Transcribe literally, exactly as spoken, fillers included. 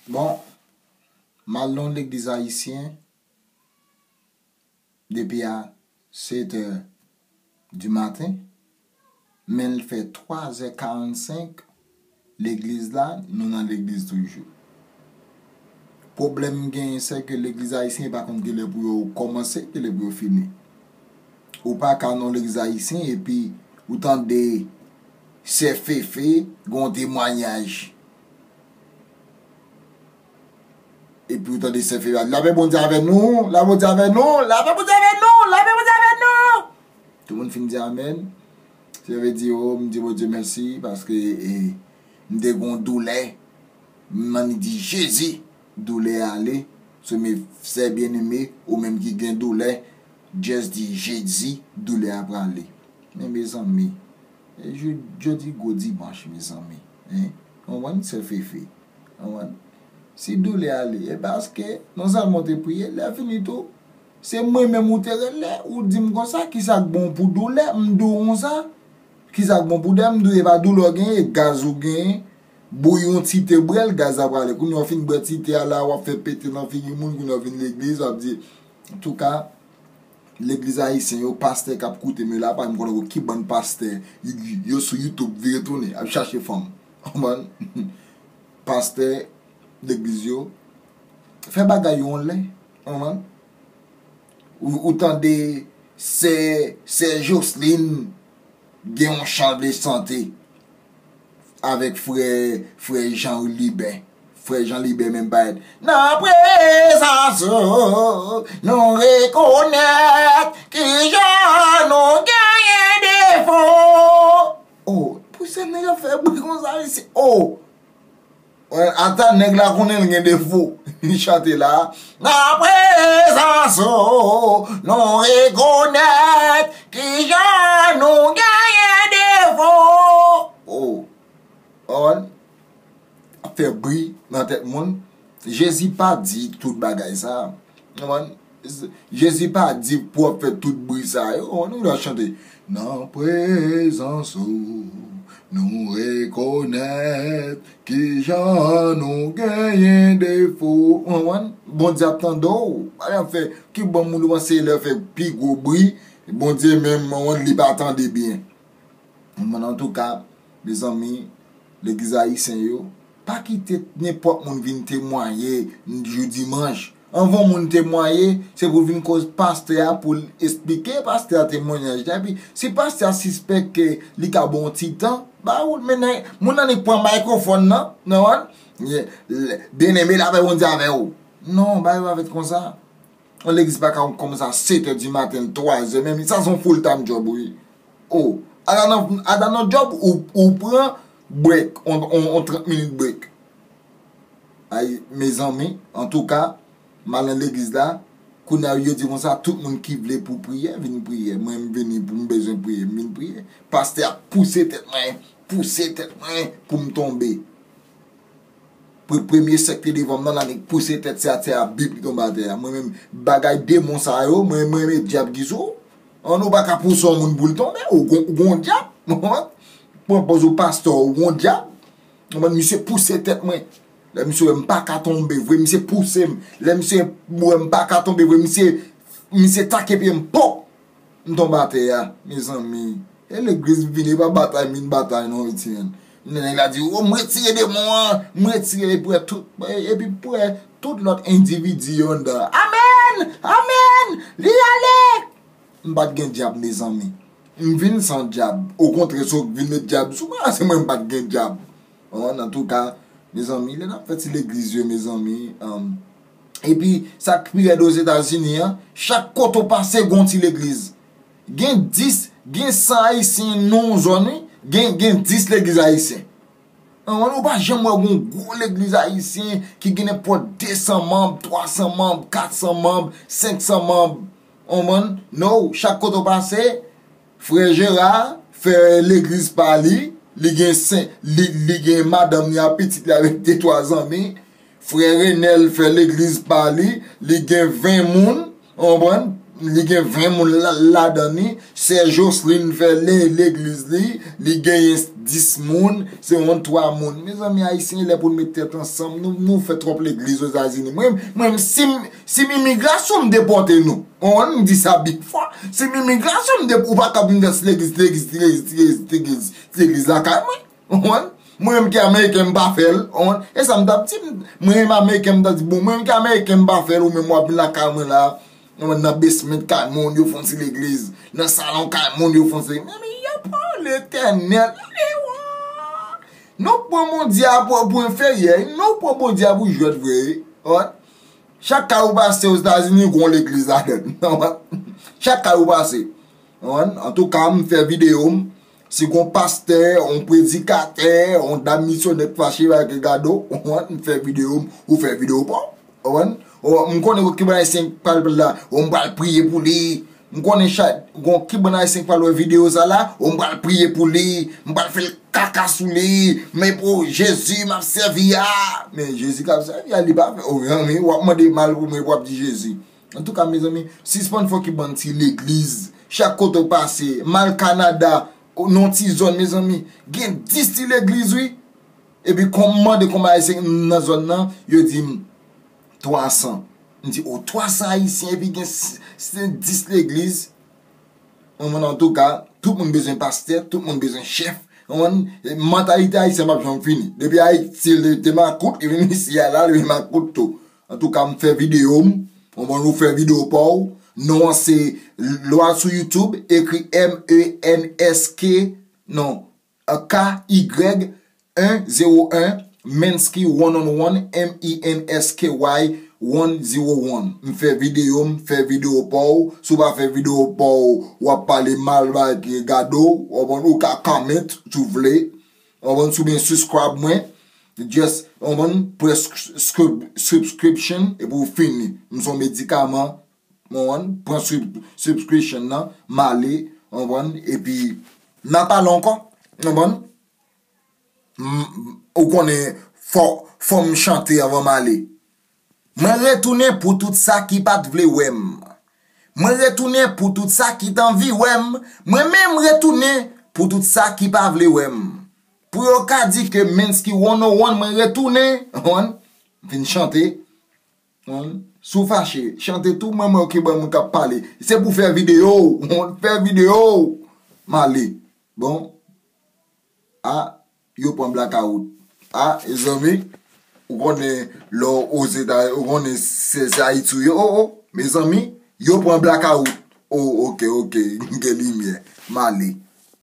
Bon, m al nan legliz ayisyen depi a sèt è di maten, men l fè twa zè karannsenk, legliz la, nou nan legliz toujou. Pwoblèm m genyen, se ke legliz ayisyen pa konn kilè pou yo kòmanse, kilè pou yo fini. Ou pa ka nan legliz ayisyen epi ou tande sè Fefe gen yon temwayaj. Epi ou tande sè Fefe, lapè Bondye avè nou, lapè Bondye avè nou, lapè Bondye avè nou, lapè Bondye avè nou. Tout moun fin di amèn. Sa vle di, o, m di Bondye mèsi paske e, m te gen yon doulè. M annik di Jezi, doulè a ale. So, men sè byeneme, ou menm ki gen doulè, just di Jezi, doulè a prale. Men mezanmi, e, jodi gwo dimanch, mezanmi. Hein? Konprann, sè Fefe? Konprann? Si doulè ale, e paske non sèlman w te priye, lè fini tou, se mwen menm ou te rele, ou di m konsa, kisa k bon pou doulè, m di w konsa, kisa k bon pou doulè, m di w e pa doulè w genyen, e gaz ou genyen, bouyi yon ti te bwè l, gaz la prale. Kounye a w fin bwè ti te a la, w ap fè pete nan figi moun, kounye a w vin legliz, w ap di, antouka, legliz ayisyen yo, pastè k ap koute m yo la, pa m konnen ki bann pastè, yo, yo sou YouTube, vire tounen, ap chache fanm. Konprann? Pastè legliz yo, fè bagay yo anlè. Konprann? Ou, ou tande sè, sè Jocelyn gen yon chan l vle chante avèk frè, frè Jean Liben. Frè Jean Liben menm parèt. Nan prezans ou, nou rekonèt kijan nou genyen defo. Oh, pou sè nèg ap fè bri konsa, mesye. Oh! Ata nèg la konnen l gen defo. Li chante la. Nan prezans ou, nou rekonèt kijan nou genyen defo. Oh. Konprann? Ap fè bri nan tèt moun. Jezi pa di tout bagay sa. Konprann? Jezi pa di pou w ap fè tout bri sa yo. Konprann? Ou dwe chante. Nan prezans ou, nou rekonèt kijan nou genyen defo. Konprann? Bondye ap tande w. Pa ap fè, ki bon moun ou panse lè fè pi gwo bri, Bondye menm, konprann, li pa tande byen. Men antouka, mezanmi, legliz ayisyen yo, pa kite nenpòt moun vin temwaye jou dimanch. Anvan moun temwaye, se pou vin koz pastè a pou l esplike pastè a temwayaj la. Epi, si pastè a sispèk ke li ka ba w yon ti tan, ba ou, men nèg, moun nan li pran mikrofòn nan, nan, byeneme, lapè Bondye avè w. Non, ba yo avèk konsa. Yon legliz pa ka kòmanse a sèt è di maten, twa zè, men sa se yon full time job, wi. Oh, ala nan, ala nan job, ou, ou pran break, on, on, on trant minit break. Ay, mezanmi, antouka, m al nan legliz la, kounye a yo di konsa, tout moun ki vle pou priye, vin priye. Mwen, m vini pou m bezwen priye, m vin priye. Pastè a pouse tèt mwen, pouse tèt mwen pou m tonbe. Pre-, premye sè k te devan m nan, l annik pouse tèt sè a, sè a, bip, li tonbe atè a. Mwen menm, bagay demon sa yo, mwen, mwen renmen dyab ki sou ou. An, ou pa ka pouse yon moun pou l tonbe, ou gon, ou gon dyab. Pran pòz ou pastè, ou gon dyab. Mwen, misye pouse tèt mwen. Lè misye wè m pa ka tonbe vre, misye pouse m. Lè misye wè m pa ka tonbe vre, misye, misye take pye m, pòp! M tonbe atè a, mezanmi. E legliz vini pa batay, m vin batay non, Etienne. Nèg la di, o, m retire demon an, m retire, epi tout, epi prè tout lòt endividi yo anndan. Amèn! Amèn! Li ale! M pa t gen dyab, mezanmi. M vin san dyab. Okontrè, se w k vin met dyab sou mwen, se mwen m pa t gen dyab. Konprann? Antouka, mezanmi, lè n ap fè ti legliz yo, mezanmi, um, epi sa k pi rèd Ozetazini an, chak kote w pase, gon ti legliz. Gen dis, gen san ayisyen nan yon zòn, wi. Gen, gen dis legliz ayisyen. Konprann? Ou pa janm wè gon gwo legliz ayisyen ki gen nenpòt de san manm, twa san manm, kat san manm, senk san manm. Konprann? No, chak kote w pase, Frè Jera fè legliz pa li, li gen sen, li, li gen madanm li ak pitit li avèk de twa zanmi. Frè Renèl fè legliz pa li, li gen ven moun, ou konprann? Li gen ven moun la- ladan li. Sè Jocelyn fè le- legliz li, li genyen dis moun, se yon twa moun. Mezanmi, Ayisyen, lè pou n met tèt ansanm, nou, nou fè twòp legliz Ozetazini. Mwen, mwen, si m, si m imigrasyon, m depòte nou. Ou konprann, m di sa big fò. Si m imigrasyon, m depòte, ou pa ka vin fè legliz, legliz, legliz, legliz, legliz, legliz lakay mwen. Ou konprann? Mwen menm ki ameriken, m pa fè l. Ou konprann? E sa m t ap di, m- mwen menm ameriken, m t ap di, bon, mwen menm ki ameriken, m pa fè l, ou menm w ap vin lakay mwen la. Ou konprann, nan basement kay moun, yo fè yon ti legliz. Nan salon kay moun, yo fè yon ti legliz. Men, men, y ap pale Letènèl. Men, wa! Nou pran Bondye a pou, pou enferyè. Nou pran Bondye a pou jwèt vre. Ou konprann? Chak kay ou pase Ozetazini, gon legliz ladan. Chak kay ou pase. Ou konprann? Antouka, m fè videyo m. Si gon pastè, on predikatè, on dam misyonè k fache avèk Gado, ou konprann? M fè videyo m, ou fè videyo pa w. Ou konprann? Ou, m konnen ki bon Ayisyen k pral la, ou m pral priye pou li. M konnen chak, gon ki bon Ayisyen k pral wè videyo sa la, ou m pral priye pou li, m pral fè l kaka sou li, men pou Jezi m ap sèvi a. Men Jezi k ap sèvi a, li pa fè, o zanmi, w ap mande mal pou mwen, w ap di Jezi. Antouka, mezanmi, sispann fè okipan ti legliz. Chak kote w pase, m al Kanada, nan yon ti zòn, mezanmi, gen dis ti legliz, wi. Epi, kon m mande konbyen Ayisyen nan zòn nan, yo di m twa san. M di, o, twa san Ayisyen, epi gen s- s- dis legliz. Ou konprann, antouka, tout moun bezwen pastè, tout moun bezwen chèf. Ou konprann, mantalite ayisyen p ap janm fini. Depi Ayiti, li te makout, li vin isi a la, li vin makout tou. Antouka, m fè videyo m, ou konprann, ou fè videyo pa w. Non an se, lè w al sou YouTube, ekri M E N S K, non, K Y en zewo en, Mensky one on one, M E N S K Y one zero one. M fè videyo, m fè videyo pa w. Si w pa fè videyo pa w, w ap pale mal bay Gado. Ou konprann, ou ka comment, si w vle. Ou konprann, si w byen subscribe mwen. Just, ou konprann, press script- subscription, epi w fini. M se yon medikaman, ou konprann, pran sub- subscription nan, m ale, ou konprann, epi n a pale ankò, ou konprann. M- ou konnen, fò, fò m chante anvan m ale. Mwen retounen pou tout sa ki pa t vle wè m. Mwen retounen pou tout sa ki t anvi wè m. Mwen menm retounen pou tout sa ki pa vle wè m. Pou yo ka di ke Mensky one oh one, mwen retounen, konprann, m fin chante. Konprann? Si w fache, chante tou, mwen, mwen, oke, ban moun k ap pale. Se pou fè videyo, fè videyo. M ale. Bon. A, yo pran blakawout. A, mezanmi, ou konnen lè w Ozeta, ou konnen se, se Ayiti w ye. O, o, mezanmi, yo pran blakawout. O, oke, oke, gen limyè. M ale.